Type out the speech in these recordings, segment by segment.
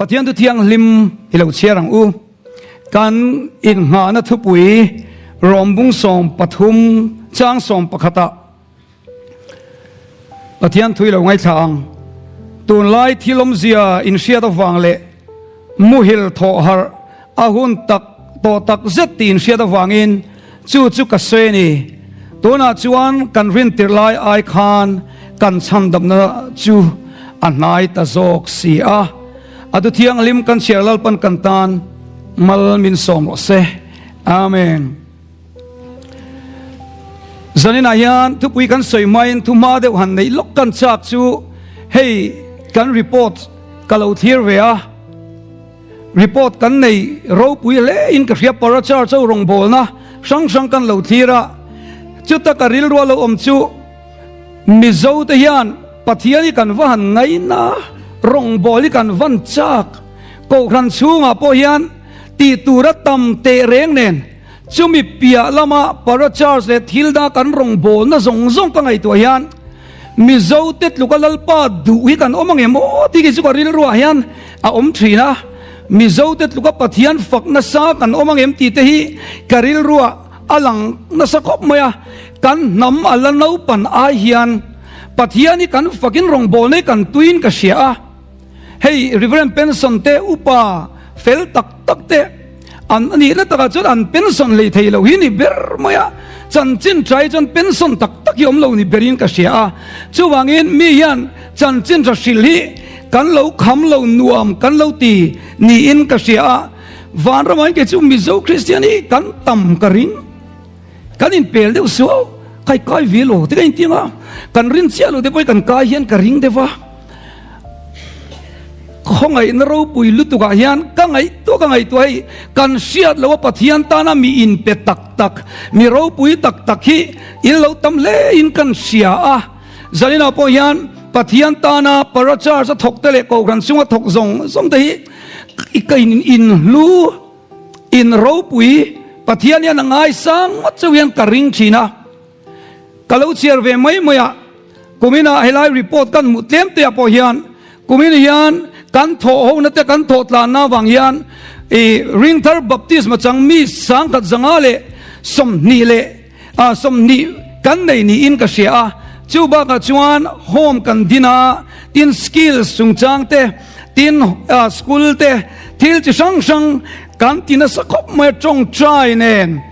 Pathian thu thianghlim i lo chhiar ang u. Kan inngahna thupui Rawmbung 13 chang 11 ah Pathian thu i lo ngaithla ang. Tunlai thil awmzia inhriat avang leh muhil thawh harh a hun tak tawh tak zet tih inhriat avangin chu chu ka sawi a ni. Tunah chuan kan rintirh lai ai khan kan chhandamna chu a hnai ta zawk si a. A thu thianghlim kan chhiar Lalpan kan tan mal min sawm rawh se. Amen. Zaninah hian thupui kan sawi hmain thu hma deuh han neih lawk kan chak chu hei kan report ka lo thlir ve a, report kan nei ropui hle in ka hria Parachar cho rawngbawlna hrang hrang kan lo thlir a, chuta ka rilru a lo awm chu Mizo te hian Pathian hi kan va han ngaina, rawngbâwl hi kan van châk. Kohhran chhûngah pawh hian tih tûr a tam teh rêng nên chumi piah lama para-charge leh thil dang kan rawngbâwlna zawng zawng ka ngaihtuah hian Mizo te tluka Lalpa duh hi kan awm ang em aw tih khi chu ka rilruah hian a awm ṭhîn a. Mizo te tluka Pathian fak nasa kan awm ang em tih te hi ka rilruah a lang nasa khawp mai a. Kan hnam a la naupan ai hian Pathian hi kan fakin rawngbâwl nei kan tuiin ka hria a. Hei Reverend Penson te upa fel tak tak te an a nihna takah chuan an pension hlei thei lo hi ni ber mai a. Chanchin tha hi chuan pension tak tak hi awm lo ni berin ka hria a. Chuvangin mi hian chanchin tha hrilh hi kan lo kham lo nuam kan lo ti niin ka hria a. Vanramah hian kei chu Mizo Kristian hi kan tam ka ring. Kan inpel deuh suau, kai kai ve lo te ka intiang a, kan rin chiah lo te pawh hi kan kai hian ka ring deuh a. Khawngaihna ropui lutukah hian ka ngaihtuah ka ngaihtuah hei kan hriat loh a Pathian tana mi inpe tak tak, mi ropui tak tak hi in lo tam hle in kan hria a. Zaninah pawh hian Pathian tana para charge a thawk te leh kohhran chunga thawk zawng zawng te hi ka inhlu. In ropui Pathian hian a ngaisang ngawt chauh hian ka ring thin a, ka lo chhiar ve mai mai a, kuminah helai report kan hmuh tlem te ah pawh hian kumin hian kan thawh ho na te kan thawh tlanna avang hian i ringthar baptisma chang mi sangkhat zanga leh 20 leh 20 kan nei niin ka hria a, chu bakah chuan home kan din a, tin skills chungchang te, tin school te thil chi hrang hrang kan ti nasa khawp mai a tawngtai nen,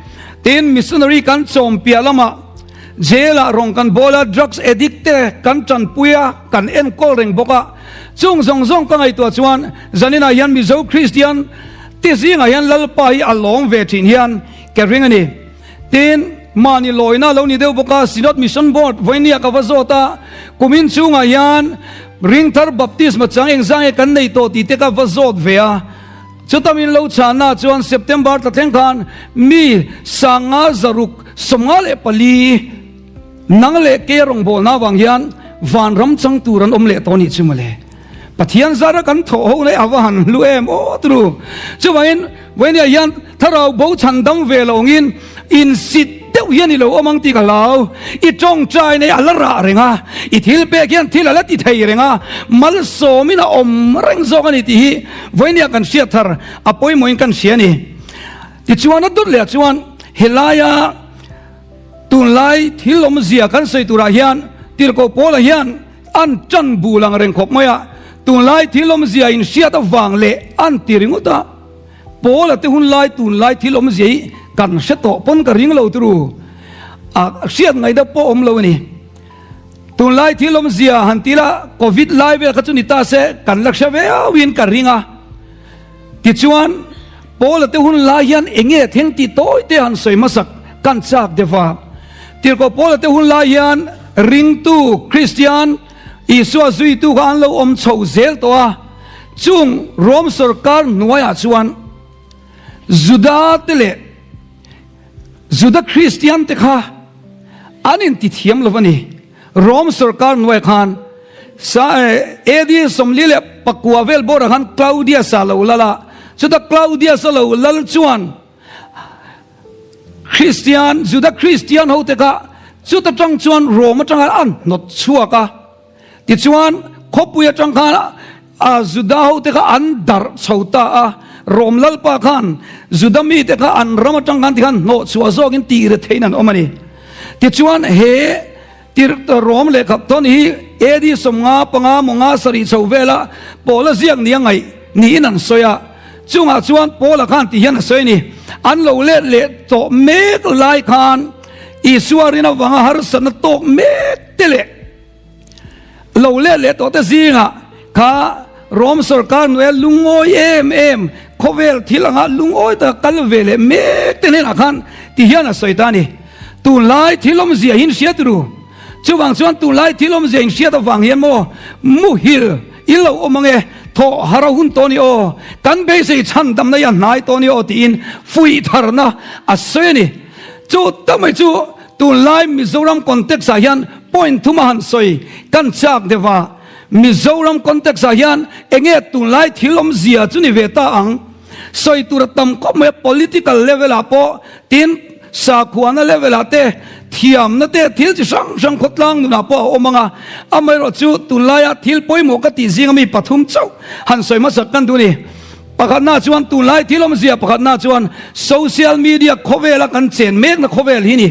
tin missionary kan chawm piah lamah jail ah rawng kan bawl a, drugs addict te kan tanpui a, kan enkawl reng bawk a, chung zawng zawng ka ngaihtuah chuan zaninah hian Mizo Kristian te zingah hian Lalpa hi a lawm ve thin hian ka ring a ni. Tin, mahni lawina lo ni deuh bawk a, Synod Mission Board vawinia ka va zawt a, kumin chungah hian Ringthar Baptisma chang engzang nge kan nei tawh tih te ka va zawt ve a. Chuta min lo chhanna chuan September tla thleng khan mi 500 zaruk 54 nang leh ke rawngbawlna avang hian vanram chang tur an awm leh tawh a nih chu mawle. Pathian zara kan thawh ho lai a va han hlu em aw turu. Chuvangin vawinia hian thlarau bo chhan dam ve lo angin insit deuh hian i lo awm ang tih ka hlau. I tawngtai nei a la rah reng a, i thil pek hian thil a la ti thei reng a, malsawmin a awm reng zawk a ni tih hi vawinia kan hriat thar a pawimawhin kan hria a ni. Tichuan a dawt leh ah chuan helaia tunlai thil awmzia kan sawi turah hian Tirhkoh Paula hian An tan bul ang reng khawp mai a, tunlai thil awmzia in hriat avang leh an ti ringawt a, Paula te hunlai tunlai thil awmzia hi kan hre tawh pawn ka ring lo turu, a hriat ngaihna pawh awm lo a ni. Tunlai thil awmzia han ti la, Covid lai vel kha chu ni ta se kan la hre viau in ka ring a. Tichuan, Paula te hun lai hian eng nge thleng tih tawi te han sawi hmasak kan chak deuh va. Tirhkoh Paula te hun lai hian ringtu Kristian, Isua zuitu kha an lo awm chho zel tawh a. Chung Rom sawrkar hnuaiah chuan Juda te leh Juda Kristian te kha an intithiam lo va ni. Rom sawrkar hnuaiah khan AD 49 vel bawrah khan Claudius-a lo lal a, chuta Claudius-a lo lal chuan Kristian, Juda Kristian hote kha chuta tang chuan Rom atanga an hnawt chhuak a, tichuan khawpui atang khan. A Juda hote kha an darh chho ta a, Rom Lalpa khan Juda mite kha an ram atang khan tikhan hnawh chhuah zawkin tih ri theihin an awm a ni. Tichuan he tirh Rom lehkha thawn hi AD 55 maw nga sarih chho vela Paula ziak nia ngaih niin an sawi a, chungah chuan Paula khan ti hian a sawi a ni, An lo let leh tawh mek lai khan Isua rin avanga harsatna tawk mek te leh, Lo let leh tawh te zingah kha Rom sorkar hnuaia lungawi em em, khawvel thil anga lungawi taka kal ve leh mek te hnenah khan ti hian a sawi ta a ni. Tunlai thil awmzia hi in hriat ru. Chuvang chuan tunlai thil awmzia in hriat avang hian maw muhil in lo awm ange, thawh har a hun tawh ni aw, kan beisei chhandamna hi a hnai tawh ni aw tiin fuih tharna a sawi a ni. Chu tak mai chu Tunlai Mizoram context ah hian point thum a han sawi kan chak deuh a, Mizoram context ah hian enge tunlai thil awmzia chu ni ve ta ang? Sawi tur a tam khawp mai a, political level ah pawh tin sakhuana level ah te thiamna te thil chi hrang hrang khawtlang nunah pawh a awm ang a, amaherawhchu tunlaia thil pawimawh ka tih zinga mi pathum chauh han sawi hmasak kan duh a ni. Pakhatna chuan tunlai thil awmzia pakhatna chuan social media khawvela kan chen mekna khawvel hi ni.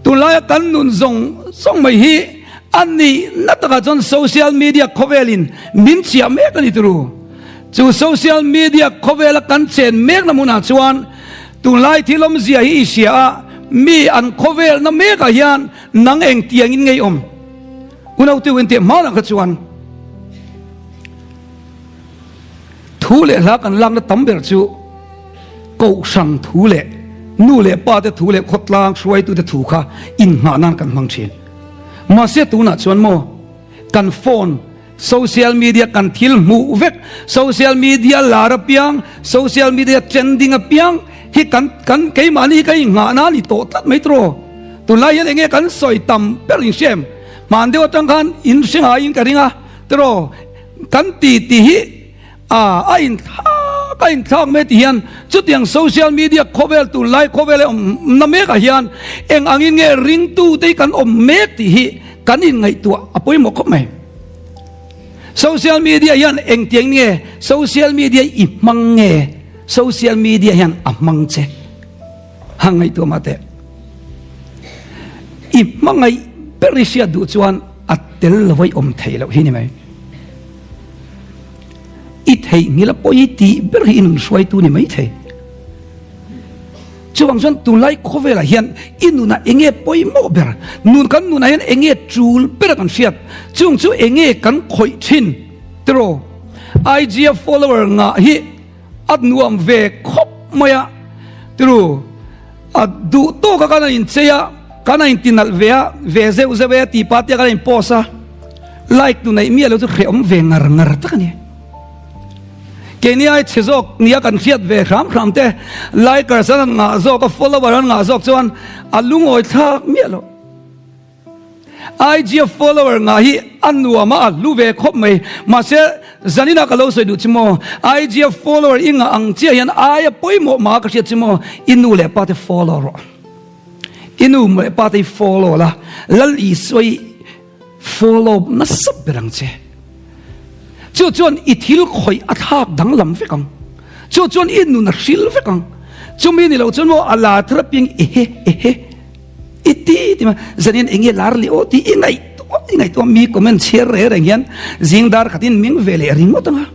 Tunlaia kan nun zawng zawng mai hi a nihna takah chuan social media khawvelin min chiah mek a ni turu. Chu social media khawvela kan chen mekna hmunah chuan tunlai thil awmzia hi i hria a, mi an khawvelna mekah hian nang engtiangin ngeiawm unautu in tih hmanah kha chuan. Thu leh hla kan lakna tam ber chu Kohhran thu leh nu leh pa te thu leh khawtlang hruaitute thu kha inngah nan kan hmang thin. Mahse tunah chuan maw kan phone, social media kan thil hmuh vek, social media lar apiang, social media trending apiang hi kan kan keimahni hi kan inngah nan i tawh tlat mai tawh. Tunlai hian enge kan sawi tam ber inhria em? Hman deuh atang khan inhre ngaiin ka ring a tawh. Kan ti ti hi a a inthlak a inthlak mai ti hian chutiang social media khawvel tunlai khawvel a awmna mekah hian eng angin nge ringtute hi kan awm mek tih hi kan inngaihtuah a pawimawh khawp mai. Social media hian engtiang nge social media i hmang nge social media hian a hmang che han ngaihtuah mah teh. I hmangaih ber i hriat duh chuan A tel lo a i awm theih loh hi ni mai. I theihnghilh a pawi tih ber hi i nun hruaitu ni mai thei. Chuvang chuan tunlai khawvelah hian i nunah enge pawimawh ber, nun kan nunah hian enge tul ber a kan hriat, chung chu enge kan khawih thin tiraw? IG a follower ngah hi A nuam ve khawp mai a, tiru a duh tawk a kan a inchei a, kan a intinalh ve a, ve zeuh zeuh e tih pah te kan a inpost a, like tu neih miah lo chu hrehawm ve ngar ngar tak a ni. Keini ai chhe zawk nia kan hriat ve hram hram te, likers an han ngah zawk a, follower an ngah zawk chuan a lungawi thlak miah lo. IG a follower ngah hi a nuam a, a hlu ve khawp mai. Mahse, zaninah ka lo sawi duh chi maw? IG a follower i ngah ang chiah hian aia pawimawh mah ka hriat chi maw? I nu leh pa te follow rawh. I nu leh pa te i follow la, Lal Isua i follow nasa ber ang che. Chu chuan i thil khawih a thlak danglam vek ang. Chu chuan i nun a hril vek ang. Chumi ni lo chuan maw a la thar apiang ehe ehe. I ti ti ma zanin enge lar leh aw tih i ngaihtuah i ngaihtuah mi comment chhiar reng reng hian zing dar khatin meng ve leh ringawt anga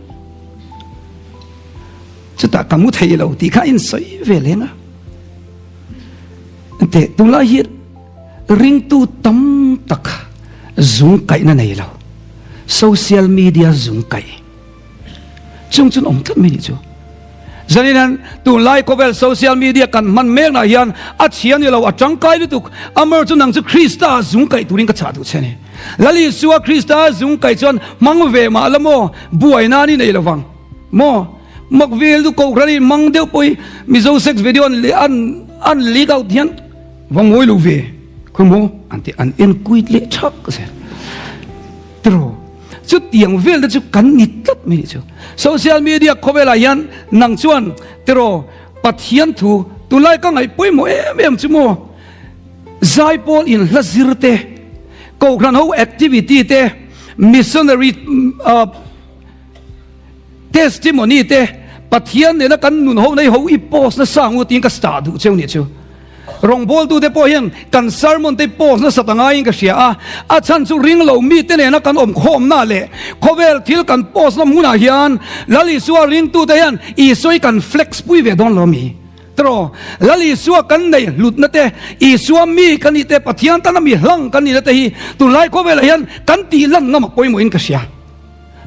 chutah ka mu thei lo tih kha in sawi ve leng a te tunlai hi ringtu tam tak zung kaihna nei lo social media zung kaih Chung chun awm tlat mai nih chu. Zanin hian tunlai khawvel social media kan hman meknah hian a chhia ni lo, a tangkai lutuk. Amar chu nang chu Krista zung kaih turin ka chah duh che ni. Lal Isua Krista zung kaih chuan hmang ve mah la maw, buai nan i nei lovang maw? Mak vel chu kohhran in mang deuh pawh hi Mizo sex video an an an leak out hian va ngawi lo ve khawi maw an ti an en kuit leh thak zel. Tiraw? Chutiang vel te chu kan ni tlat mai nih chu. Social media khawvelah hian nang chuan tiraw Pathian thu tunlai ka ngaih pawimawh em em chu maw Zaipawl in hla zir te, Kohhran ho activity te, missionary uh, Testimony te Pathian nena kan nun ho nei ho i post nasa ang u tiin ka stah duh cheu nih chu. Rawngbawltute pawh hian kan sermon te post nasa ta ngaiin ka hria a, a chhan chu ring lo mite nena kan awm khawmna leh khawvel thil kan post na hmunah hian Lal Isua ringtute hian Isua hi kan flex pui ve dawn lo ami? Tiraw? Lal Isua kan neih hlutna te, Isua mi kan nih te, Pathian tana mi hlang kan nihna te hi tunlai khawvelah hian kan tih lan ngam a pawimawhin ka hria.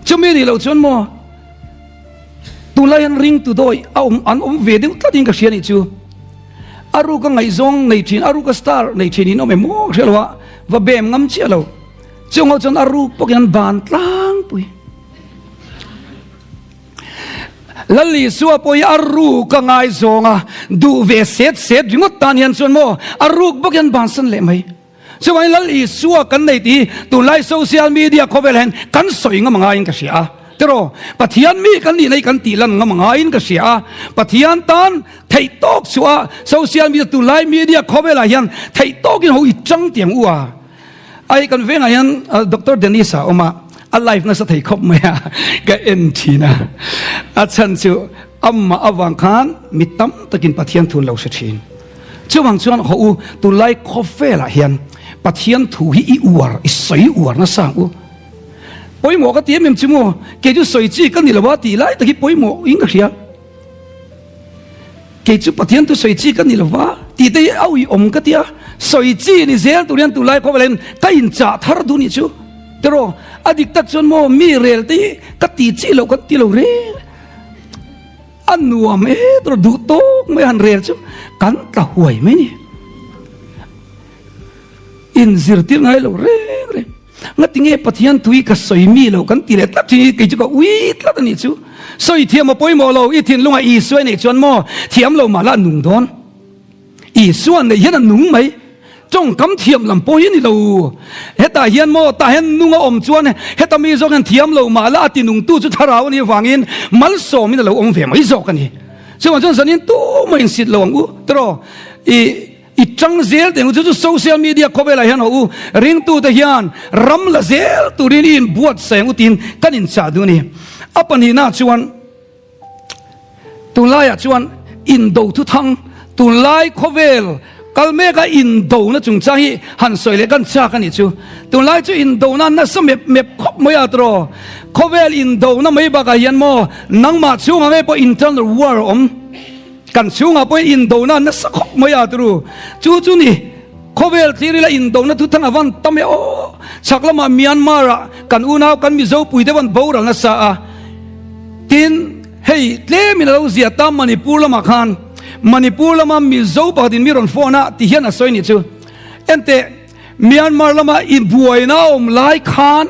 Chumi nih loh chuan maw tunlai hian ringtu dawi a awm an awm ve deuh tlatin ka hria nih chu. A ruka ngaihzawng nei thin, a ruka star nei thin in awm em maw ka hria lo a, va bem ngam chiah lo. Chung ho chuan a ruk bawkin an ban tlangpui. Lal Isua pawh hi a ruka ngaizawnga duh ve set set ringawt tan hian chuan maw a ruk bawkin an bansan leh mai. Chuvangin Lal Isua kan nei tih hi tunlai social media khawvel hian kan sawi ngam angaiin ka hria a. Tiraw? Pathian mi kan nihna hi kan tih lan ngam angaiin ka hria a. Pathian tan theih tawk chhuah social media tunlai media khawvelah hian theih tawkin ho i chang tiang u a. Ai kan vengah hian Doctor Dennis a awm a, a live nasa thei khawp mai a, ka en thin a. A chhan chu amah avang khan mi tam takin Pathian thu an lo hre thin. Chuvang chuan haw u, tunlai khawvelah hian Pathian thu hi i uar, i sawi uar nasa ang u. Pawimawh ka ti em em chu maw, kei chu sawi chi ka ni lo a tih lai tak hi pawimawh in ka hria. Kei chu Pathian thu sawi chi ka ni lo va tih te hi a uiawm ka ti a, sawi chi ni zel tur hian tunlai khawvelah hian ka inchah thar duh nih chu. Tiraw, a dik tak chuan maw mi rel te hi ka ti chi loh kan ti lo reng. A nuam e tur duh tawk mai han rel chu kan tla huai mai ni. In zirtir ngai lo reng reng. Ngati nge Pathian tui ka sawi mi lo kan ti leh tlat thin hi kei chu ka ui tlat a nih chu. Sawi thiam a pawimawh lo i thinlungah Isua i neih chuan maw thiam lo mahla a nung dawn. Isua neih hian a nung mai. Tawngkam thiam lam pawh hi a ni lo. Hetah hian maw, tah hian nung a awm chuan heta mi zawk hian thiam lo mah la a tinungtu chu thlarau a nih avangin malsawmin a lo awm ve mai zawk a ni. Chuvang chuan zanin tumah insit lo ang u tiraw? I i tang zel teh ang u. Chu chu social media khawvelah hian haw u, ringtute hian ram la zel turin i inbuatsaih ang u tiin kan inchah duh a ni. A pahnihnaah chuan. Tunlaiah chuan indo thuthang, tunlai khawvel kal meka indona chungchang hi han sawi leh kan chak a nih chu. Tunlai chu indona nasa mep mep khawp mai a tiraw. Khawvel indona mai bakah hian maw nangmah chhungah ngei pawh internal war a awm. Kan chhungah pawhin indona nasa khawp mai a tiraw. Chu chu ni. Khawvel thlir ila indona thuthang a van tam e aw. Chhak lamah Myanmar ah kan unau kan Mizo pui deuh an boral nasa a. Tin, hei tlemin a lo zia ta Manipur lamah khan Manipur lama Mizo pakhatin mi rawn phone a ti hian a sawi nih chu. Enteh, Myanmar lama inbuaina a awm lai khan,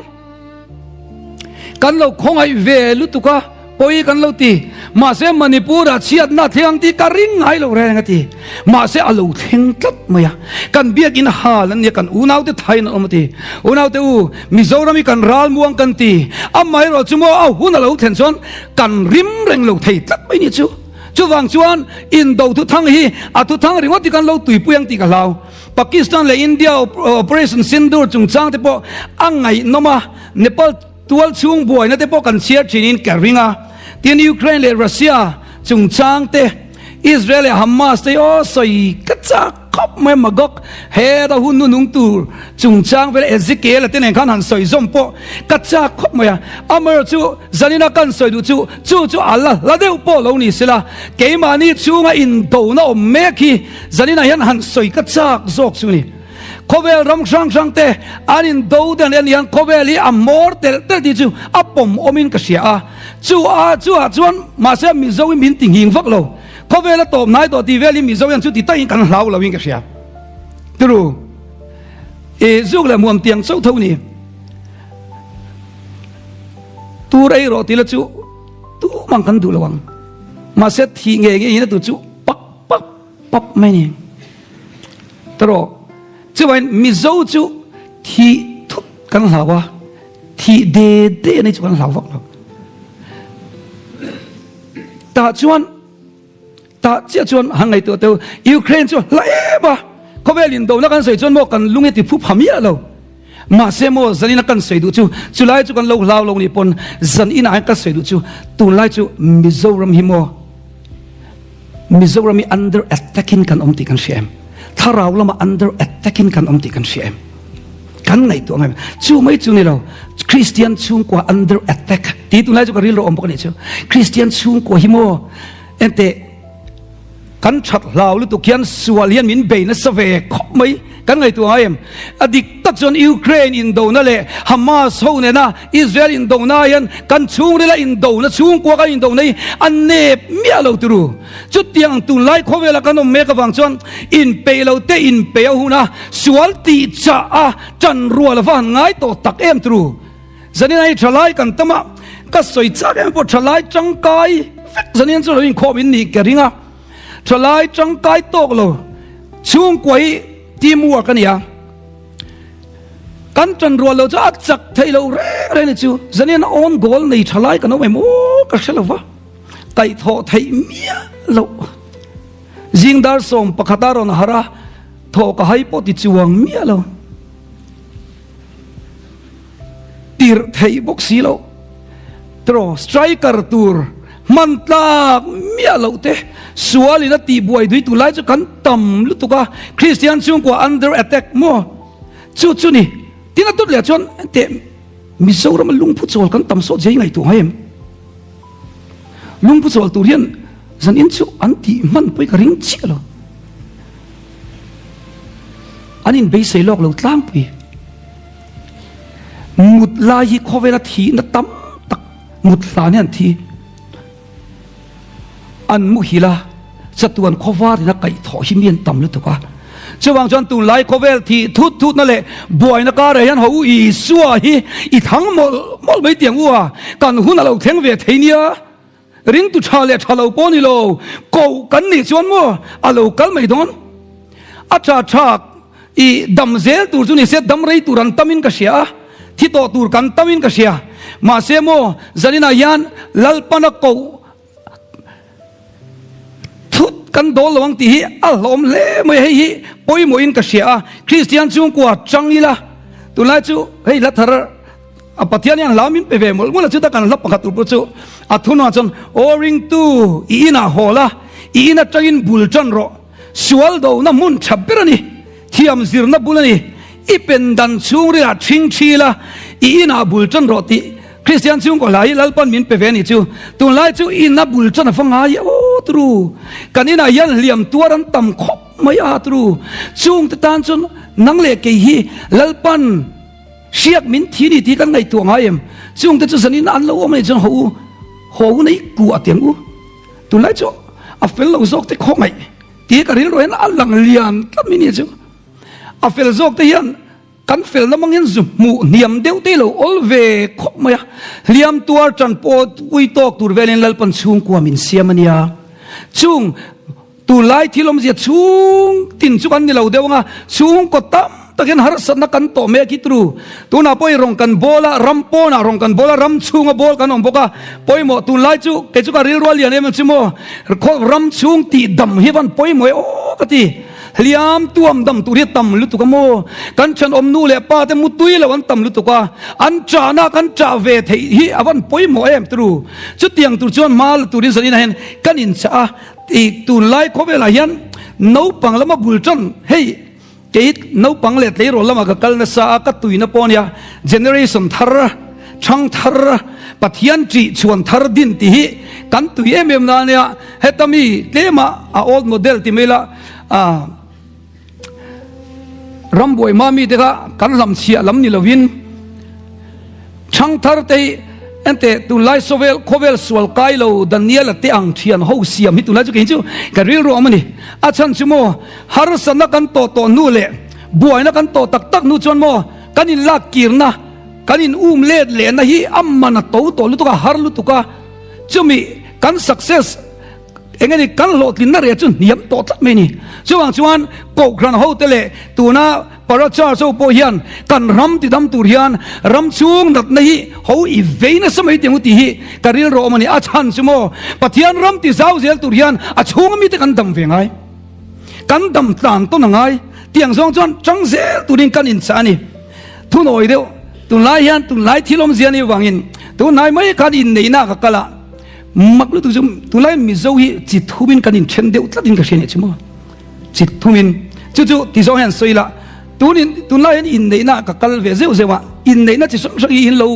Kan lo khawngaih ve lutuk a, pawi kan lo ti. Mahse Manipur ah chhiatna a thleng ang tih ka ring ngai lo reng a ti. Mahse a lo thleng tlat mai a. Kan biakin hal an nia, kan unaute thaiin an awm a ti. Unaute u, Mizoram hi kan ralmuang kan ti. Amaherawh chu maw a hun a lo thlen chuan kan rim reng lo thei tlat mai ni chu. Chuvang chuan indo thuthang hi a thuthang ringawt hi kan lo tuipui ang tih ka hlau. Pakistan leh India Operation Sindoor chungchang te pawh a ngaihnawm a, Nepal tual chhung buaina te pawh kan chhiar thinin ka ring a. Tin, Ukraine leh Russia chungchang te, Israel leh Hamas te hi aw sawi ka chak khawp mai a, Magog heta hun nu nung tur chungchang vel Ezekiel-a te nen khan han sawi zawm pawh ka chak khawp mai a. Amaherawhchu zanina kan sawi duh chu chu chu a la hla deuh pawh lo ni sela, keimahni chhunga indona awm mek hi Zaninah hian han sawi ka chak zawk chu ni. Khawvel ram hrang hrang te an indo te an en hian khawvel hi a hmawr telh telh tih chu a pawm awmin ka hria a. Chu a chu ah chuan mahse Mizo hi min ti nghing vak lo. Khawvel a tawp hnai tawh tih vel hi Mizo hian chu ti takin kan hlau lo in ka hria. Turu i zuk leh muam tiang chauh tho ni. Tur ei rawh tih la chu tumang kan duh lo ang. Mahse thih ngei ngei in a tu chu pak pap pap mai ni. Taraw, chuvain Mizo chu thih thut kan hlau a, thih de de nei chu kan hlau vak lo. Tah chuan, tah chiah chuan han ngaihtuah teu, Ukraine chu hla em a, khawvel indona kan sawi chuan maw kan lung hi ti phu pha miah lo. Mahse maw zanin a kan sawi duh chu, chulai chu kan lo hlau lo nih pawn zanin ah hian ka sawi duh chu tunlai chu Mizoram hi maw Mizoram hi under attack in kan awm tih kan hria em? Thlarau lamah under attack in kan awm tih kan hria em? Kan ngaihtuah ngai chu mai chu ni lo Christian chhungkua under attack tih tunlai chu ka rilru awm bawk a nih chu. Christian chhungkua hi maw enteh Kan that hlau lutuk hian sual hian min bei nasa ve khawp mai. Kan ngaihtuah ngai em? A dik tak chuan Ukraine indona leh Hamas ho nena Israel indona hian kan chhungrila indona chhungkua kan indona hi a nep miah lo turu. Chutiang tunlai khawvela kan awm mek avang chuan inpeih lo te inpeih a hun a, sual tih chah a tan rual ava han ngai tawh tak em turu. Zanin a hi thalai kan tam a, ka sawi chak em pawh thalai tangkai vek zanin chu lo inkhawm in nih ka ring a, thalai tangkai tawk lo chhungkua hi team work a ni a, kan tan rual lo chu a chak thei lo reng reng ni chu zanin own goal nei thalai kan awm em aw ka hre lo va, kaihthawh theih miah loh zing dar 11 a rawn harh a, thawh ka hai pawh ti chuang miah lo. Tirh theih bawk si loh. Tiraw, striker tur hman tlak miah loh te sualin a tihbuai dui tur lai chu kan tam lutuk a, Kristian chhungkua under attack maw? Chu chu ni. Tin a tut leh chuan teh Mizorama lungphu chawl kan tam sawt zia hi ngaihtuah ngai em? Lungphu chawl tur hian zan in chu an tih hman pawh hi ka ring chiah lo. An inbeisei lawk lo tlangpui. Mut lai hi khawvela thihna tam tak mut hlan hian thi an muhil a, chatuan khawvar in a kaihthawh hi mi an tam lutuk a. Chuvang chuan tunlai khawvel thih thut thutna leh buaina karah hian ho Isua hi i thang mawlh mawlh mai tiang u a, kan hun a lo thleng ve thei nia. Ringtu tha leh tha lo pawh ni lo, koh kan nih chuan maw a lo kal mai dawn. A tha tha i dam zel tur chu ni se dam rei tur an tamin ka hria a, thi tawh tur kan tamin ka hria. Mahse maw zaninah hian Lalpana koh thut kan dawl lo ang tih hi a hlawm hle mai a, hei hi pawimawhin ka hria a. Kristian chhungkua chang ila tunlai chu hei hla thar A Pathian hian hla min pe ve mawlh mawlh a, chuta kan hla pakhat tur pawh chu a thunah chuan, Aw ringtu, i inah haw la, i in atangin bul tan rawh, sual dona hmun tha ber a ni, thiam zirna bul a ni, i pen dan chhungrilah thing thi la, i inah bul tan rawh tih Kristian chhungkaw hla hi Lalpan min pe ve a nih chu. Tunlai chu ina bul tan a va ngai aw turu, kan inah hian hliam tuar an tam khawp mai a turu, chungte tan chuan nang leh kei hi Lalpan, Hriak min thi ni tih kan ngaihtuah ngai em? Chungte chu zanin an lo awm a nih chuan haw u, haw u nei ku a tiang u. Tunlai chu a fel lo zawk te khawngaih tih ka rilru hian a lang lian tlat mai nia chu. A fel zawk te hian kan fel lamang hian zu hmuh hniam deuh te lo awl ve khawp mai a. Hliam tuar tan pawh pui tawk tur velin Lalpan chhungkua min siam a nia. Chung. Tunlai thil awmzia chhung tin chu kan ni lo deuh ang a, chhungkaw tam takin harsatna kan tawh mek hi tru. Tunah pawh i rawn kan bawl a, ram pawnah rawn kan bawl a, ram chhunga bawl kan awm bawk a, pawimawh tunlai chu kei chu ka rilru a lian em em chu maw, ram chhung tih dam hi van pawimawh e aw ka ti. Hliam tuam dam tur hi a tam lutuk a maw, kan thenawm nu leh pa te mutui lo an tam lutuk a, an chahna kan chah ve theih hi a van pawimawh em tru. Chutiang tur chuan hma la turin zaninah hian kan inchah a. I tunlai khawvelah hian naupang lama bul tan hei kei naupang leh tleirawl lama ka kal nasa a ka tuina pawh ania generation thar thang thar Pathian ṭih chhuan thar din tih hi kan tui em em na ania heta mi tlema a old model ti mai la ah Rambuai mami te kha kan hlam chhiah lam ni lovin Thangthar te hi ente tunlai sawvel khawvel sual kai lo Daniela te ang thian ho siam hi tunlai chu kei chu ka rilru awm a ni. A chhan chu maw harsatna kan tawh tawh hnu leh buaina kan tawh tak tak hnu chuan maw kan inlak kirna kan in um let lehna hi a man a to tawh lutuk a har lutuk a chumi kan success Eng nge ni kan hlawhtlinna reh chu hniam tawh tlat mai ni. Chuvang chuan Kohhran hote leh tuna Para Church ho pawh hian kan ram tidam tur hian ram chhung natna hi ho i vei nasa mai tih ang u tih hi ka rilru awm a ni. A chhan chu maw Pathian ram ti zau zel tur hian a chhunga mite kan dam ve ngai. Kan dam tlan tawn a ngai. Tiang zawng chuan tang zel turin kan inchah a ni. Thunawi deuh, tunlai hian tunlai thil awmzia nih vangin tunhnai mai khan inneihna ka kal a, mak lutuk chu tunlai Mizo hi chi thumin kan inthen deuh tlatin ka hria nih chu maw? Chi thumin chu chu ti zawng hian sawi la, tunin tunlai hian inneihna ka kal ve zeuh zeuh a, inneihna chi hrang hrang hi in lo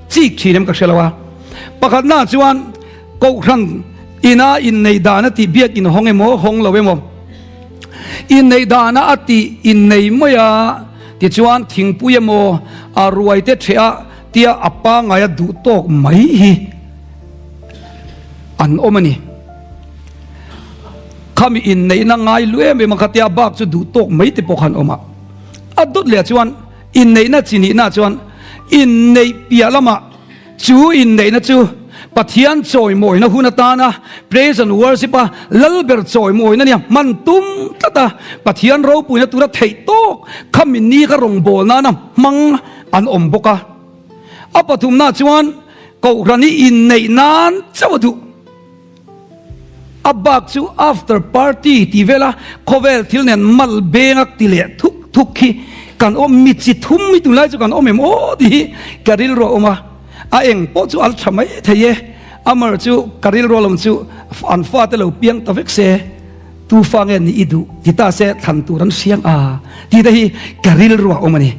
chik thin em ka hria lo a. Pakhatna chuan Kohhran ina inneih dana tih biak inhawng emaw hawng lo emaw, Inneih dana a tih innei mai a, tichuan thingpui emaw a ruai te ṭheh a tia a pangngai a duh tawk mai hi an awm a ni. Khami inneihna ngai lu em em a khatia bak chu duh tawk mai te pawh kha an awm a. A dawt leh chuan inneihna chi nihna chuan inneih piah lamah, Chu inneihna chu Pathian chawimawina hun atana praise and worship a lal ber chawimawina nia hman tum tlat a, Pathian ropuina tura theih tawk khami ni kha rawngbâwl nana hmang an awm bawk a. A pathumna chuan Kohhran hi inneih nan chauh a duh. A bak chu after party tih vela khawvel thil nen mal benga ti leh thuk thuk khi kan awm mi chi thum hi tunlai chu kan awm em aw tih hi ka rilru a awm a, a eng pawh chu al tha mai thei e, Amar chu ka rilru alawm chu an fate lo piang ta vek se tu fa nge nih i duh ti ta se thlan tur an hriang a tih te hi ka rilru a awm a ni.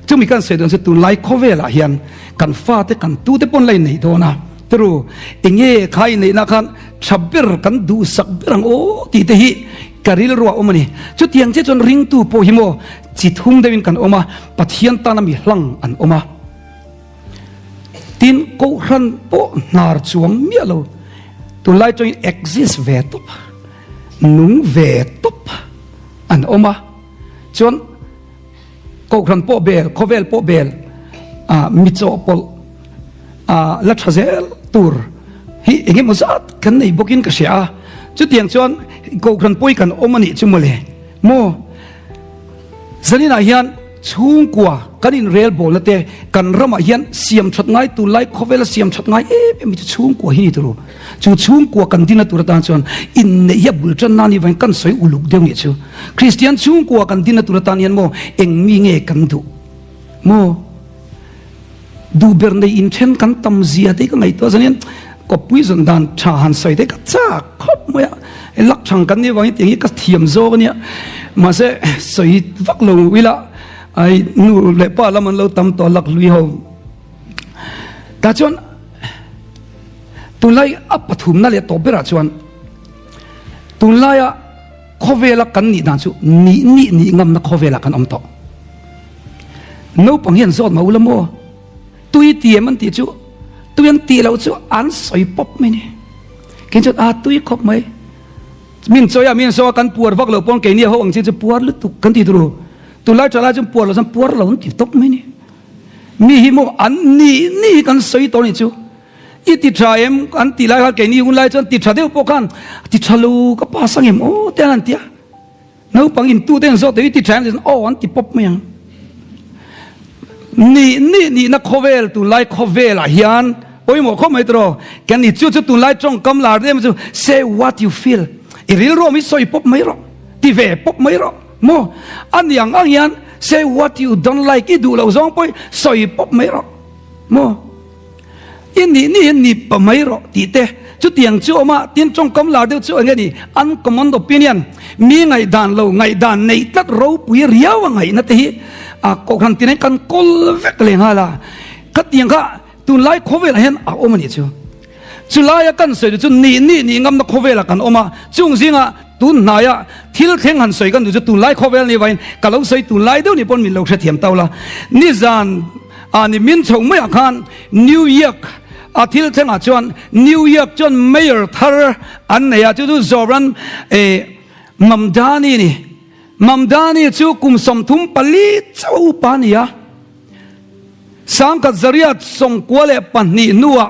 Chumi kan sawi dawn chu tunlai khawvelah hian kan fate kan tute pawn la inneih dawn a. Tru, enge kha i neihna khan tha ber kan duhsak ber ang aw tih te hi ka rilru ah awm a ni. Chutiang che chuan ringtu pawh hi maw chi thum deuhin kan awm a, Pathian tana mi hlang an awm a. Tin, Kohhran pawh hnar chuang miah lo, tunlai chuan exist ve tawp, nung ve tawp an awm a. Chuan Kohhran pawh bel, khawvel pawh bel, mi chawhpawlh la tha zel tur hi eng emaw zat kan nei bawkin ka hria a. Chutiang chuan Kohhran pawi kan awm a nih chu mawle maw? Zaninah hian chhungkua kan inrelbawlna te kan ramah hian siam that ngai tunlai khawvela siam that ngai em em hi chu chhungkua hi ni tur u. Chu chhungkua kan dinna tur atan chuan inneih hi a bul tan nan ivangin kan sawi uluk deuh nih chu. Kristian chhungkua kan dinna tur atan hian maw eng mi nge kan duh maw? Duh ber nei inthen kan tam zia te hi ka ngaihtuah zan hian kawppui zawn dan tha han sawi te hi ka chak khawp mai a. Lak thang kan nih vangin tiang hi ka thiam zawk a nia. Mahse sawi vak lo ila ai nu leh pa lam an lo tam tawh lak lui ho. Tah chuan Tunlai a pathumna leh tawp berah chuan tunlaia khawvela kan nih dan chu nih nih nih ngamna khawvelah kan awm tawh. Naupang hian zawt mah ula maw? Tui ti em an tih chu tui an tih loh chu an sawi pawp mai ni. Kei chuan a tui khawp mai. Min chawi a min saw a kan puar vak lo pawn keini ho ang chi chu puar lutuk kan ti turu. Tunlai thalai chuan puar lo chuan puar lo an ti tawp mai ni. Mi hi maw an nih nih hi kan sawi tawh a nih chu. I ti tha em? An ti lai khan keini hun lai chuan ti tha deuh pawh khan ti tha lo ka pass ang em aw te an ti a. Naupang in tu te an zawt deuh i ti tha em ti aw an ti pawp mai ang. Nih nih nihna khawvel tunlai khawvelah hian pawimawh khawp mai tawh kan ni chu chu tunlai tawngkam lar em chu say what you feel i rilru awm hi sawi pawp mai rawh ti ve pawp mai rawh maw a ni ang ang hian say what you don't like i duh loh zawng pawh sawi pawp mai rawh maw. I nih nih hi ni pa mai rawh tih te chutiang chu awm a, tin tawngkam lar deuh chu eng nge ni uncommon opinion, mi ngaihdan lo ngaihdan neih tlat ropui riau a ngaihna te hi a kohhran tinain kan kawl vek leh nghal a, khatiang kha tunlai khawvelah hian a awm a nih chu. Chulaia kan sawi duh chu nih nih nih ngamna khawvelah kan awm a, chung zingah tun hnaia thil thleng han sawi kan duh chu tunlai khawvel ni vain ka lo sawi tunlai deuh ni pawn min lo hrethiam tau la. Nizan a ni min chho maiah khan New York a thil thlengah chuan New York chuan mayor thar an nei a, chu chu Zohran Mamdani a ni. Mamdani chu kum 34 chauh a upa a ni a, 1992 hnuah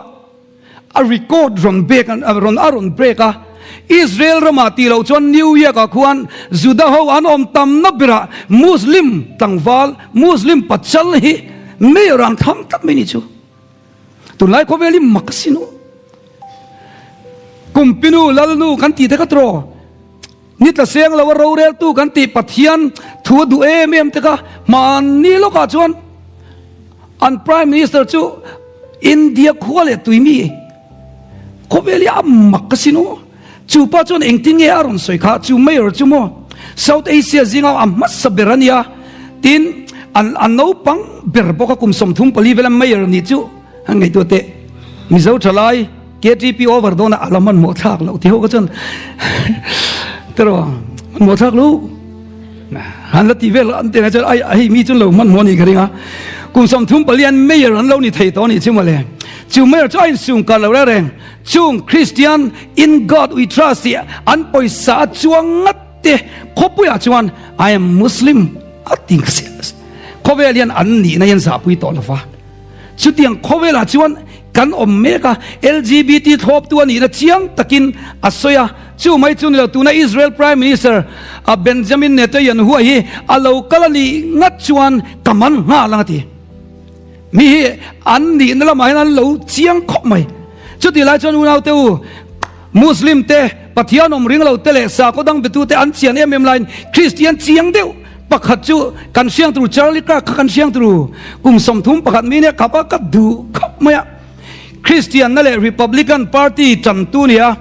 a record rawn break a rawn a rawn break a, Israel ramah tih loh chuan New York ah khuan Juda ho an awm tamna berah Muslim tlangval, Muslim pachal hi mayor an thlang tlat mai ni chu. Tunlai khawvel hi mak asin aw. Kumpinu Lalnu kan tih te kha tiraw? Ni tla seng lo a roreltu kan tih Pathian thu a duh em em te kha hmanni lawkah chuan. An Prime Minister chu India khua leh tui mi khawvel hi a mak asin aw. Chu pa chuan engtin nge a rawn sawi kha? Chu Mayor chu maw South Asia zinga a hmasa ber a nia. Tin, an a naupang ber bawk a kum 34 vela Mayor nih chu han ngaihtuah teh. Mizo thalai KTP over dawn a a la hmanhmawh thlak loh tih ho kha chuan tiraw hmanhmawh thlak loh. Han la tih vel an tih chuan ai hei mi chu lo hmanhmawh a nih ka ring a. Kum 34 an mayor an lo ni thei tawh a nih chu mawle. Chu mayor chu a insum kar lo reng reng. Chung Christian in God we trust tih an pawisa a chuang ngat te khawpuiah chuan I am Muslim a ti khawvel hian an nihna hian zahpui tawh lo va. Chutiang khawvelah chuan kan awm mek a, LGBT thlawptu a nihna chiang takin a sawi a. Chu mai chu ni lo, tuna Israel Prime Minister Benjamin Netanyahu hi a lo kal a nih ngat chuan ka man nghal ang a ti. Mi hi an nihna lamah hian an lo chiang khawp mai. Chutih lai chuan unaute u, Muslim te, Pathian awm ring lo te leh sakhaw dang betu te an chian em em laiin Kristian chiang deuh pakhat chu kan hriang tur Charlie Kirk kha kan hriang tur kum 31 mi nia khap a ka duh khawp mai a. Kristianna leh Republican Party tantu nia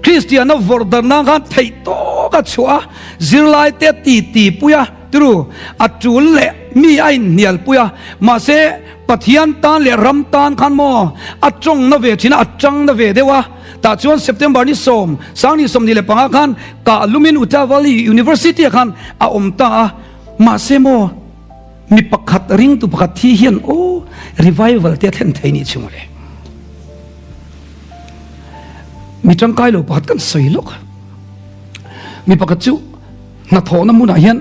Kristianna vawrh dar nan khan theih tawk a chhuah a, zirlai te ti ti pui a turu a tul leh mi a inhnial pui a, mahse Pathian tan leh ram tan khan maw a tawng na ve thin a, a tang na ve deuh a. Tah chuan September ni sawm, sang ni 25 khan kah lumin Utah Valley University ah khan a awm ta a. Mahse maw mi pakhat ringtu pakhat thi hian aw revival te a thlen thei nih chu mawle. Mi tangkai lo pakhat kan sawi lawk a. Mi pakhat chu hnathawhna hmunah hian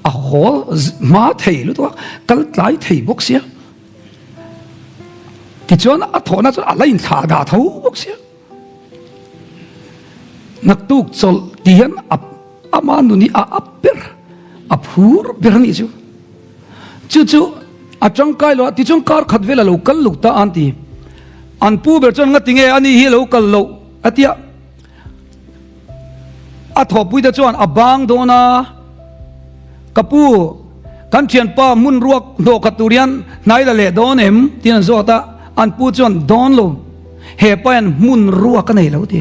a haw hma thei lutuk a, kal tlai thei bawk sia. Tichuan a thawhna chuan a la inthlah dah tho bawk sia. Naktuk chawlh ti hian ama nun hi a up ber, a phur ber a nih chu. Chu chu a tangkai lo a, tichuan kar khat vel a lo kal lo ta an ti. An pu ber chuan ngati nge ani hi a lo kal loh a tia. A thawhpuite chuan a bang dawn a, Ka pu, kan thianpa hmun ruak hnawh khat tur hian hnai la leh dawn em? tiin an zawt a, an pu chuan, Dawn lo, he pa hian hmun ruak a nei lo ti.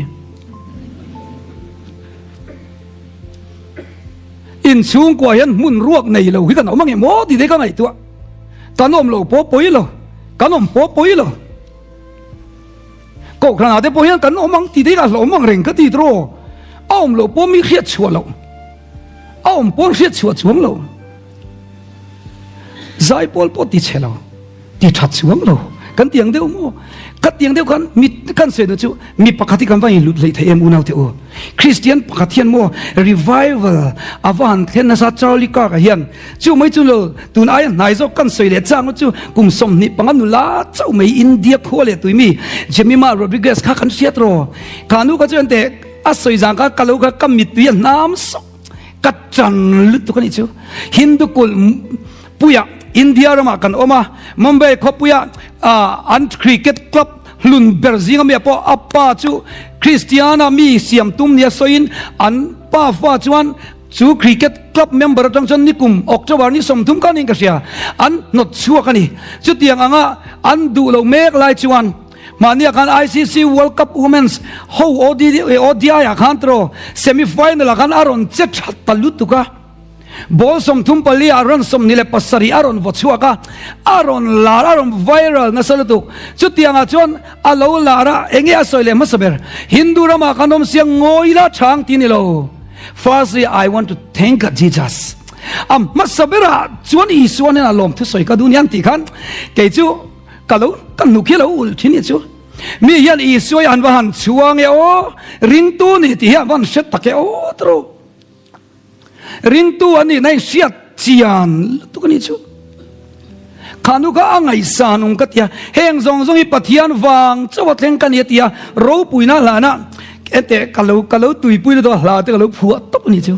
Inchhungkua hian hmun ruak nei lo hi kan awm angem aw tih te ka ngaihtuah. Kan awm lo pawh pawi lo, kan awm pawh pawi lo. Kohhranah te pawh hian kan awm ang tih te hi a hlauhawm ang reng ka ti tawh. A awm loh pawh mi hriat chhuah loh. A awm pawn hriat chhuah chuang lo. Zaipawl pawh ti chhe lo, ti tha chuang lo. Kan tiang deuh maw? Ka tiang deuh khan mi kan sawi duh chu mi pakhat hi kan va inlut hlei thei em unau te u. Kristian pakhat hian maw revival a va han thlen nasa Charlie Kirk-a hian Chu mai chu lo, tun aia hnai zawk kan sawi leh chang chu kum 25 nula chauh mai India khua leh tui mi Jemima Rodriguez kha kan hriat rawh. Kha nu kha chuan teh a sawi zang kha ka lo kha ka mittui a hnam sawk ka tan lutuk a nih chu. Hindu kulh puiah India ramah kan awm a, Mumbai khawpuiah an cricket club hlun ber zinga mi ah pawh a pa chu Christiana mi siam tum nia sawiin an pa fa chuan Chu cricket club member atang chuan nikum October ni 30 khan in ka hria, an hnawt chhuak a ni. Chutiang anga an duh lo mek lai chuan mahnia khan ICC World Cup Women's ho ODI ah khan tiraw semi final ah khan a rawn che tha ta lutuk a. Ball 34 ah run 27 a rawn vaw chhuak a, a rawn lar, a rawn viral nasa lutuk. Chutiang ah chuan a lo lar a, enge a sawi leh hmasa ber? Hindu ramah khan awm sia ngawi la chang ti ni lo. Firstly, I want to thank Jesus. A hmasa berah chuan Isua hnenah lawm thusawi ka duh niang tih khan kei chu ka lo ka hnuk hi lo ulh thin ni chu. Mi hian Isua hi an va han chhuang e aw, ringtu ni tih hi an va han hre tak e aw tru. Ringtu an nihna in hriat chian lutuk a nih chu. Kha nu kha a ngaihsan ung ka ti a, heng zawng zawng hi Pathian vang chauh a thleng ka ni a ti a, ropuina hlana ente ka lo ka lo tuipui lutuk a hla te ka lo phuah tawp a nih chu.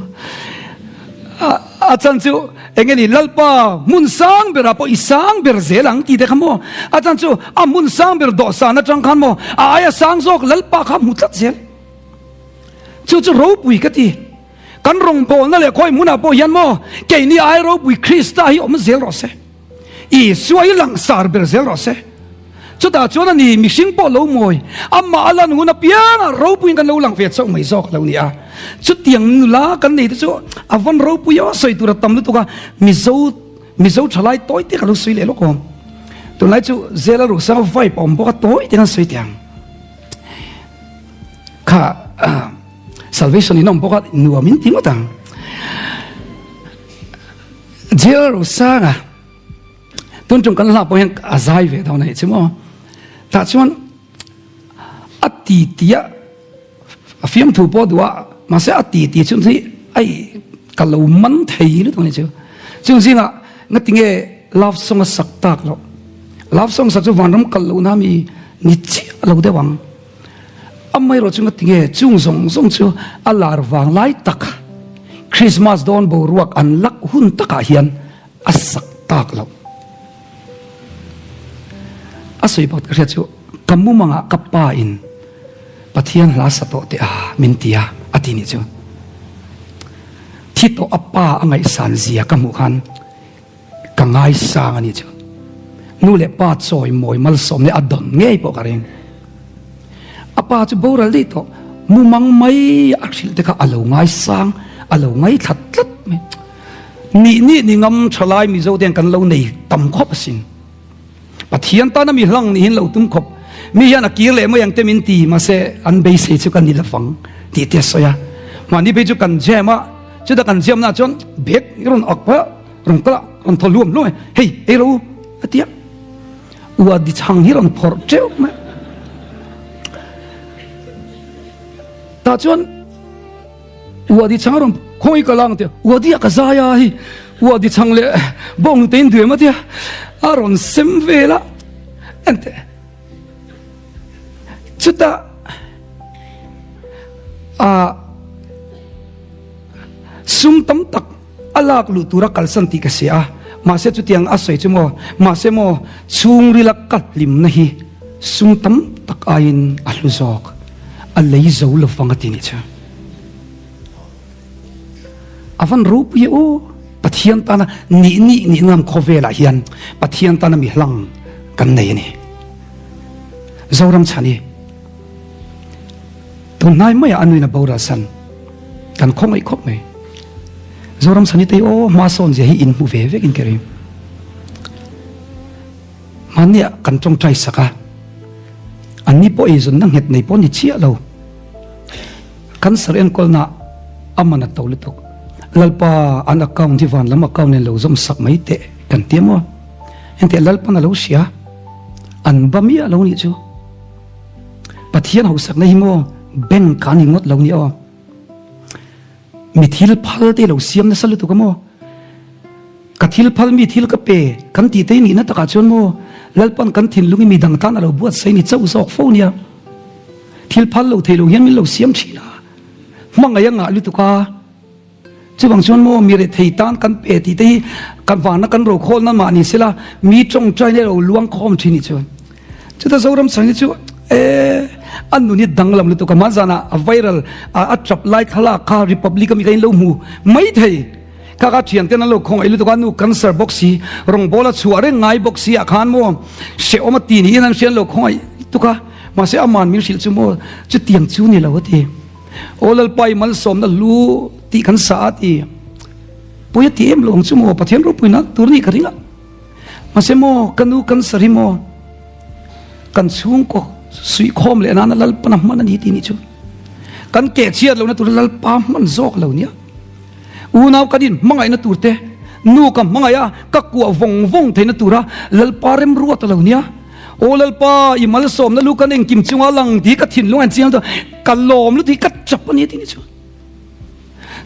A chan chu eng nge ni Lalpa hmun sang berah pawh i sang ber zel ang tih te kha maw? A chan chu a hmun sang ber dawhsan atang khan maw a aia sang zawk Lalpa kha hmu tlat zel. Chu chu ropui ka ti. Kan rawngbawlna leh khawi hmunah pawh hian maw keini ai ropui Krista hi awm zel rawh se. Isua hi langsar ber zel rawh se. Chutah chuan a ni, mihring pawh lo mawi, amah a lan hun apiangah ropuiin kan lo lang ve chauh mai zawk a lo ni a. Chutiang nula kan nei te chu a vawn ropui a, sawi tur a tam lutuk a, Mizo Mizo thalai tawi te ka lo sawi leh lawk awm. Tunlai chu Zela Ruhsanga vibe a awm bawk a, tawi te kan sawi teh ang. Kha Salvation in awm bawk a, nuam in ti ngawt ang. Zela Ruhsanga Tun tum kan hla pawh hian a zai ve dawn a nih chu maw. Tah chuan a ti ti a a fiamthu pawh duh a mahse a ti ti chu hi ai ka lo man thei lutuk a nih chu. Chung zingah ngati nge love song a sak tak loh. Love song sak chu vanram kal lohna mi ni chiah lo deuh ang. Amaherawh chu ngati nge chung zawng zawng chu a lar vang lai tak Christmas dawn boruak an lak hun takah hian A sak tak loh. A sawi pakhat ka hriat chu ka mumangah ka pa in Pathian hla sa tawh teh a min ti a a ti nih chu. Thi tawh a pa a ngaihsan zia ka hmuh khan ka ngaisang a nih chu. Nu leh pa chawi mawi malsawm leh a dawn ngei pawh ka ring. A pa chu boral daih tawh mumang mai a hrilh te kha a lo ngaisang a lo ngaithla tlat mai. Nih nih ni ngam thalai Mizo te hian kan lo nei tam khawp asin. Pathian tana mi hlang nihin lo tum khawp. Mi hian a kir leh mai ang te min ti mahse an beisei chu kan ni lovang tih te a sawi a. Mahni phei chu kan jam a, chuta kan jam na chuan bag rawn ak pah a, rawn kal a, rawn thaw hluam hluam e, hei ei ro u a ti a. Ua di chhang hi rawn phawrh teuh mai. Tah chuan Uadi chhang a rawn khawi ka lang tia Uadi a ka zai a hi Uadi chhang leh bawng hnute in duem a tia a rawn sem vel a enteh chutah a sum tam tak a lak luh tura kalsan tih ka hria a mahse chutiang a sawi chu maw mahse maw chhungrila ka hlimna hi sum tam tak aiin a hlu zawk a lei zo lovang a ti nih chu a van ropui e aw Pathian tana nih nih nih ngam khawvelah hian Pathian tana mi hlang kan nei a ni Zoram chhani Tunhnai maiah a nuin a boral san. Kan khawngaih khawp mai. Zoram Sanitei aw hma sawn zia hi in hmu ve vek in ka ring. Hmanniah kan tawngtai sak a. Anni pawh eizawnna nghet nei pawh ni chiah lo. Cancer enkawlna a man a to lutuk. Lalpa an account hi van lam account nen lo zawm sak mai teh kan ti a maw? Enteh Lalpan a lo hria. An ba miah lo nih chu. Pathian hausakna hi maw bank a ni ngawt lo ni aw. Mi thil phal te lo siam nasa lutuk a maw. Ka thil phal mi thil ka pe kan tih te nihna takah chuan maw Lalpan kan thinlung hi mi dang tan a lo buatsaih ni chauh zawk fo nia. Thil phal lo thei lo hian min lo siam thin a. Hmangaih a ngah lutuk a. Chuvang chuan maw mi rethei tan kan pe tih te hi kan vana kan rokhawlna mah ni sela mi tawngtaina lo luang khawm thin ni chuan chuta Zoram chhan hi chu e an nun hi danglam lutuk a hmanzana a viral a tap lai thlalak kha Republic ami kha in lo hmu mai thei kha kha thian ten an lo khawngaih lutuk a nu cancer bawk si rawngbawl a chhuah reng ngai bawk si ah khan maw hrehawm a ti niin an hria an lo khawngaih lutuk a mahse aman min hrilh chu maw chutiang chu ni lo a ti. Aw Lalpa i malsawmna hlu tih kan sa a ti. Pawi a ti em lo ang chu maw Pathian ropuina tur nih ka ring a. Mahse maw ka nu cancer hi maw kan chhungkaw suihkhawm leh nana Lalpana hman a ni tih nih chu. Kan keh chhiat lohna tura Lalpa hman zawk lo nia. Unau kan in hmangaihna tur te nu ka hmangaih a ka kuah vawng vawng theihna tura Lalpa remruat a lo nia. Aw Lalpa, i malsawmna lu kan engkim chunga lang tih ka thinlung a inchiang chuan ka lawm lutuk hi ka chap a ni tih ni chu.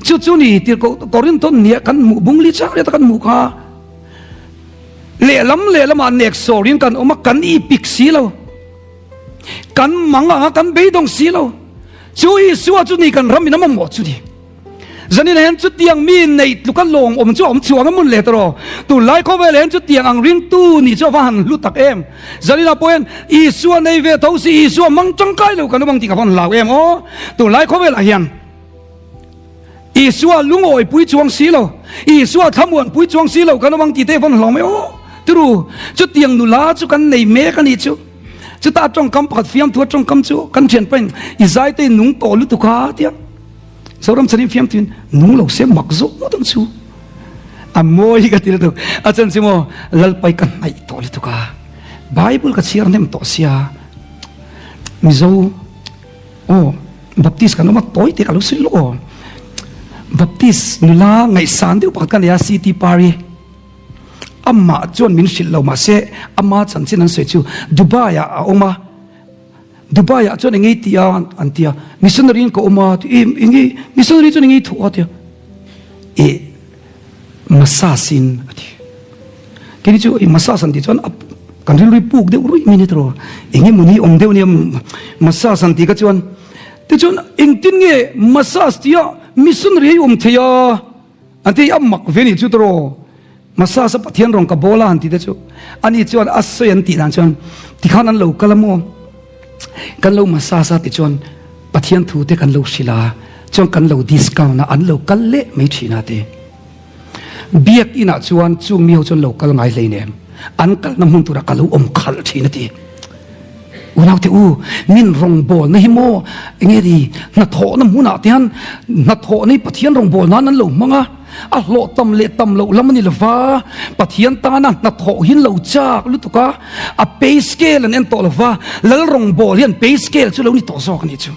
Chu chu ni tir Korinthon nia kan hmuh bung li chang riata kan hmuh kha. Lehlam lehlamah nek sawrin kan awm a, kan ipik si lo. Kan mang anga kan beidawng si lo. Chu Isua chu ni kan ram in a mamawh chu ni. Zanin hian chutiang mi neih tluka lawng awm chu a awm chhuang a mun leh tawh. Tunlai khawvel hian chutiang ang ringtu nih chu a va han hlu tak em. Zaninah pawh hian Isua nei ve tho si Isua mang tangkai lo kan awm ang tih ka va han hlau em aw. Tunlai khawvelah hian Isua lungawi pui chuang si lo, Isua thlamuan pui chuang si lo kan awm ang tih te a va han hlau mai aw. Turu, chutiang nula chu kan nei mek a nih chu. Chuta tawngkam pakhat fiamthu a tawngkam chu kan thianpain i zaite nung tawh lutuk a tia. Zoram chhanin fiamthuin nung lo se mak zawk ngawt ang chu. A mawi hi ka ti lutuk. A chan chu maw Lalpai ka hnaih tawh lutuk a. Bible ka chhiar hnem tawh sia. Mizo aw Baptist kan awm a tawi te ka lo sawi lawk aw. Baptist nula ngaihsan deuh pakhat ka nei a CT Pari. Amah chuan min hrilh lo mahse ama chanchin an sawi chu Dubai ah a awm a, Dubai ah chuan engei ti a an ti a, missionary in ka awm a ti em engei missionary chuan engei thawh a ti a, e massage in a ti. Keini chu i massage an tih chuan a kan rilru i puk deuh ruih mai ni tawh enge mawni awm deuh nia massage an tih kha chuan tichuan engtin nge massage tia missionary a i awm thei a. An ti a mak ve nih chu tawh Massage a Pathian rawng ka bawl a han ti te chu ani chuan a sawi an tih dan chuan tikhan an lo kal a maw kan lo massage a ti chuan Pathian thu te kan lo hrilh a chuan kan lo discount a an lo kal leh mai thin a ti biak inah chuan chung mi ho chuan lo kal ngai hleinem an kalna hmun turah ka lo awm khalh thin a ti. Unaute u, min rawngbawlna hi maw enge ni hnathawhna hmunah te hian hnathawhna hi Pathian rawngbâwl nan an lo hmang a, a hlawh tam leh tam loh lam a ni lova, Pathian tana hnathawh hi an lo châk lutuk a, a pay scale an en tawh lova, Lal rawngbâwl hian pay scale chu lo ni tawh zawk a nih chu.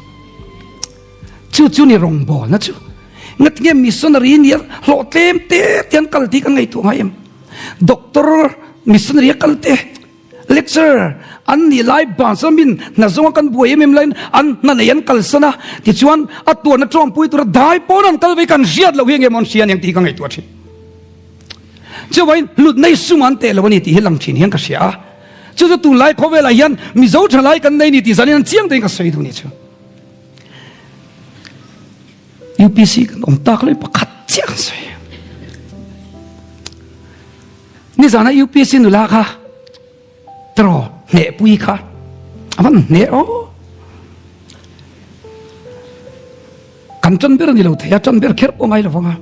Chu chu ni rawngbâwlna chu. Ngatinge missionary nia hlawh tlem te te an kal tih kan ngaihtuah ngai em? Doctor missionary a kal te. Lecturer an nih lai ban chuan min hna zawnga kan buai em em laiin an hna nei an kalsan a, tichuan a tuarna tawngpui tura dai pawn an kal vei kan hriat loh hi enge maw an hria aniang tih hi ka ngaihtuah thin. Chuvangin hlutna hi sum an teh lo a ni tih hi lang thin hian ka hria a, chu chu tunlai khawvelah hian Mizo thalai kan nei ni tih zanin an chiang deuhin ka sawi duh ni chu. UPC kan awm tak loin pakhat chiah kan sawi. Nizana UPC nula kha tiraw hnehpui kha a van hneh aw. Kan tan ber a ni lo thei a, tan ber kher pawh ngai lo vang a.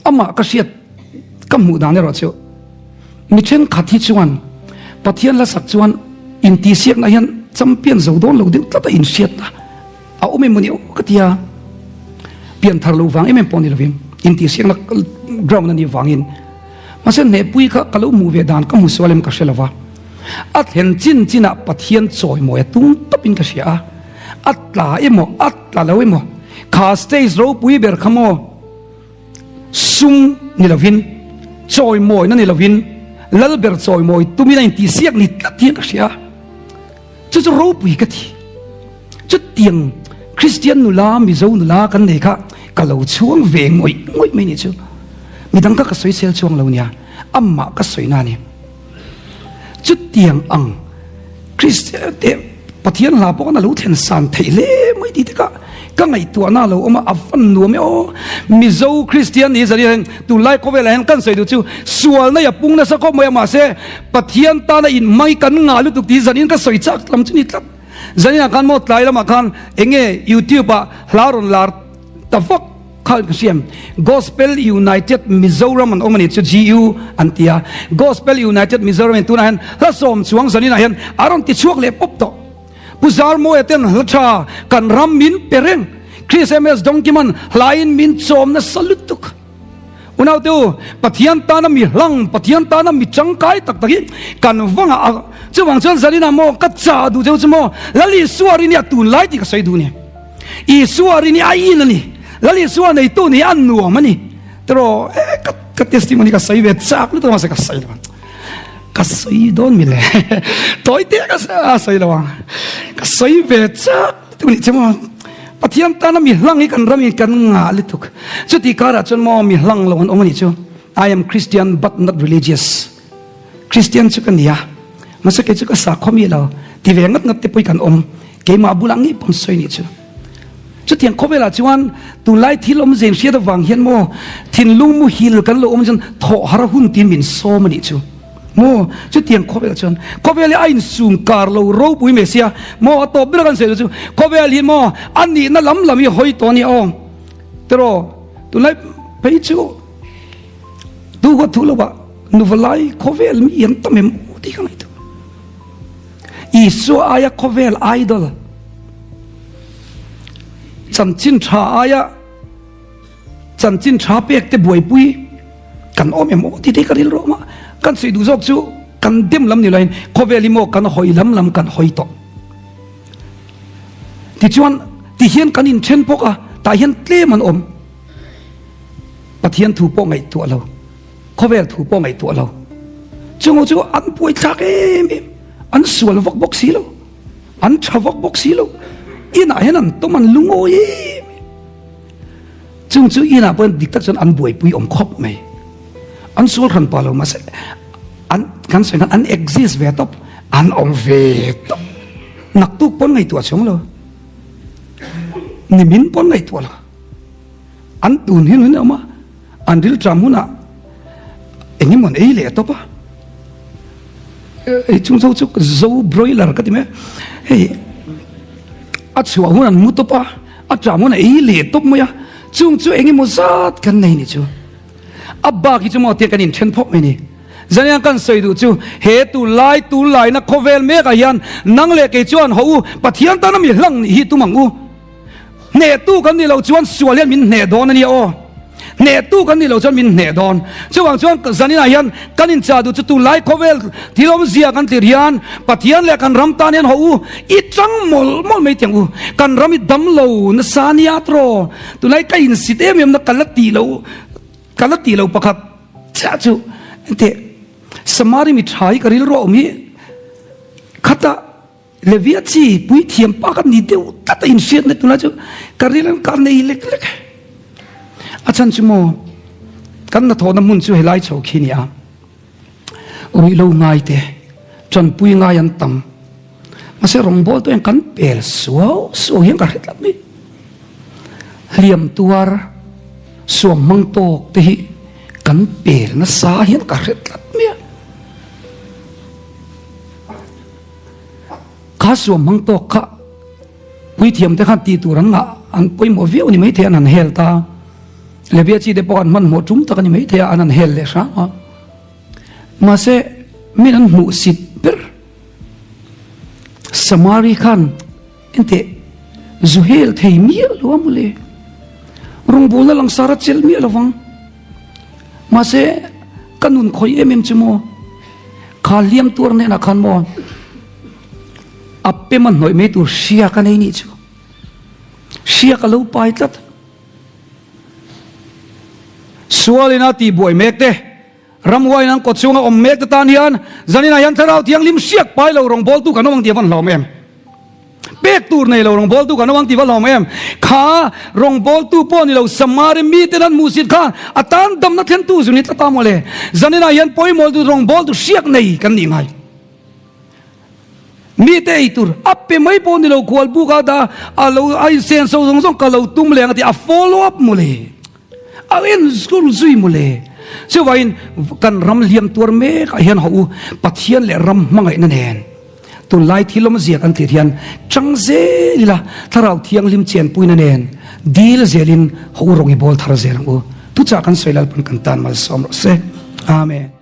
Amah ka hriat ka hmuh dan erawh chu mi thenkhat hi chuan Pathian hla sak chuan intihsiakna hian champion zo dawn lo deuh tlat a inhriatna a awm em maw ni aw ka ti a, pian thar lo vang em em pawh ni lovin intihsiakna ground a nih vangin mahse hnehpui kha ka lo hmuh ve dan ka hmu sual em ka hre lova, a thlen chin chinah Pathian chawimawi a tum tawpin ka hria a, a tla emaw a tla lo emaw kha stage ropui ber kha maw sum ni lovin chawimawina ni lovin Lalber chawimawi tumin a intihsiak ni tlat hian ka hria a. Chu chu ropui ka ti. Chutiang Kristian nula, Mizo nula kan nei kha ka lo chhuang ve ngawih ngawih mai ni chu. Midang kha ka sawi sel chuang lo nia, amah ka sawi na a ni. Chutiang ang Kristian te Pathian hla pawh khan a lo thlen san theih hle mai tih te kha ka ngaihtuahna a lo awm a, a van nuam e aw. Mizo Kristian ni zan hian tunlai khawvelah hian kan sawi duh chu sualna i a pung nasa khawp mai a mahse Pathian tana inhmang hi kan ngah lutuk tih zanin ka sawi chak lam chu ni tlat. Zaninah khan maw tlai lamah khan enge YouTube ah hla rawn lar ta vak kha ka hriam. Gospel United Mizoram an awm a ni chu GU an ti a. Gospel United Mizoram in tunah hian hla sawm chuang zaninah hian a rawn ti chhuak leh pawp tawh. Pu Zarmawia ten hla tha kan ram min pe reng. Chris MS Dongkiman hlain min chawm nasa lutuk. Unaute u, Pathian tana mi hlang, Pathian tana mi tangkai tak tak hi kan vangah a, chuvang chuan Zarina maw ka chah duh cheu chu maw, Lal Isua rin hi a tun lai tih ka sawi duh ni. Isua rin hi a in a ni, Lal Isua neitu nih hi a nuam a ni. Tiraw, e ka ka testimony ka sawi ve chak lutuk a mahse ka sawi lo ang. Ka sawi dawn mi le, tawi te ka sawi lo ang, ka sawi ve chak. Tuni chu maw Pathian tana mi hlang hi kan ram in kan ngah lutuk. Chuti karah chuan maw mi hlang lo an awm a nih chu. I am Christian but not religious. Christian chu ka ni a, mahse kei chu ka sakhaw mi lo ti ve ngat ngat te pawh hi kan awm. Keimah bulah ngei pawn sawi nih chu. Chutiang khawvelah chuan tunlai thil awm zen hriat avang hian maw thinlung muhil kan lo awm chuan thawh har hun tiin min sawm a nih chu. Maw chutiang khawvel chuan khawvel hi a insum kar lo ropui mai sia maw a tawp ber a kan sawi chu khawvel hi maw a nihna lam lam hi hawi tawh a nia aw tiraw tunlai phei chu tu huat thu lo ah. Nuvalai khawvel mi an tam em aw tih ka ngaihtuah. Isua aia khawvel idol chanchin tha aia chanchin tha pek te buaipui kan awm em aw tih te ka rilru awm a. Kan sawi duh zawk chu kan dem lam ni loin khawvel hi maw kan hawi lam lam kan hawi tawh. Tichuan tihian kan inthen bawk a, tah hian tlem an awm. Pathian thu pawh ngaihtuah lo, khawvel thu pawh ngaihtuah lo. Chungo chu an buaithlak em em, an sual vak bawk si lo, an tha vak bawk si lo. Inah hian an tawm an lungawi em em. Chung chu inah pawh dik tak chuan an buaipui awm khawp mai. An sual hran pah lo mahse an kan sawi khan an exist ve tawp, an awm ve tawp. Naktuk pawn ngaihtuah chhung lo, nimin pawn ngaihtuah lo. An tun hin hun a awm a, an rilṭam hunah eng emaw an ei leh tawp a. Hei chung zo chu zo broiler ka ti mai a, hei a chhuah hun an mu tawp a, a ṭam hun a ei leh tawp mai a, chung chu eng emaw zat kan nei ni chu. A bak hi chu maw tia kan inṭhen phawk mai ni. Zaniang kan sawi duh chu he tunlai tunlaina khawvel mekah hian nang leh kei chuan haw u, Pathian tana mi hlang nih hi tum ang u. Hnehtu kan nih loh chuan sual hian min hneh dawn a nia aw. Hnehtu kan nih loh chuan min hneh dawn. Chuvang chuan zaninah hian kan inchah duh chu tunlai khawvel thil awmzia kan tlir hian Pathian leh kan ram tan hian haw u i tang mawlh mawlh mai tiang u. Kan ram i dam lo nasa nia tiraw. Tunlai ka insit em em na ka la tih loh ka la tih loh pakhat chiah chu engteh Samari mi tha hi ka rilru a awm hi khata Levia chi puithiam pa ka ni deuh tlat a inhriatna tunlai chu ka ril an ka nei lek lek. A chhan chu maw kan hnathawhna hmun chu helai chho khi ni a, ruihlo ngai te, tanpui ngai an tam. Mahse rawngbawl tawh hian kan pel suau suau hian ka hre tlat mai. Hliam tuar suam hmang tawk te hi kan pel nasa hian ka hre tlat mai a. Kha suam hmang tawk kha puithiam te khan tih tur an ngah an pawimawh viau a ni maithei an han hel ta. Levia chi te pawh an hmanhmawh tum tak a ni maithei a an han hel leh hrang a. Mahse min an hmuh sit ber Samari khan Enteh, zu hel thei miah lo a mawle. Rawngbawlna langsar a chelh miah lovang. Mahse, ka nun khawih em em chu maw? Kha hliam tuar hnenah khan maw a pem a hnawih mai tur hria ka nei nih chu. Hria ka lo pai tlat. Sualin a tihbuai mek te. Ramhuaiin an kawt chhunga awm mek te tan hian zaninah hian Thlarau Thianghlim hriak pai lo rawngbawltu kan awm ang tih a van hlawm em? Pek tur nei lo rawngbawltu kan awm ang tih va hlawm em? Kha rawngbawltu pawh ni lo Samari miten an hmuhsit khan a tan damna thlentu zu ni tlat a mawle. Zaninah hian pawimawltu rawngbawltu hriak nei kan nih ngai. Mite ei tur a pe mai pawh ni lo khual buk a dah a lo a insenso zawng zawng ka lo tum leh ang a ti a follow up mawle. A en zul zui mawle. Chuvangin kan ram hliam tuar mek ah hian haw u Pathian leh ram hmangaihna nen tunlai thil awmzia kan tih hian chang zel ila Thlarau Thianghlim chenpuina nen dil zelin haw u rawng i bawl thar zel ang u. Thuchah kan sawi Lalpan kan tan malsawm rawh se. Amen.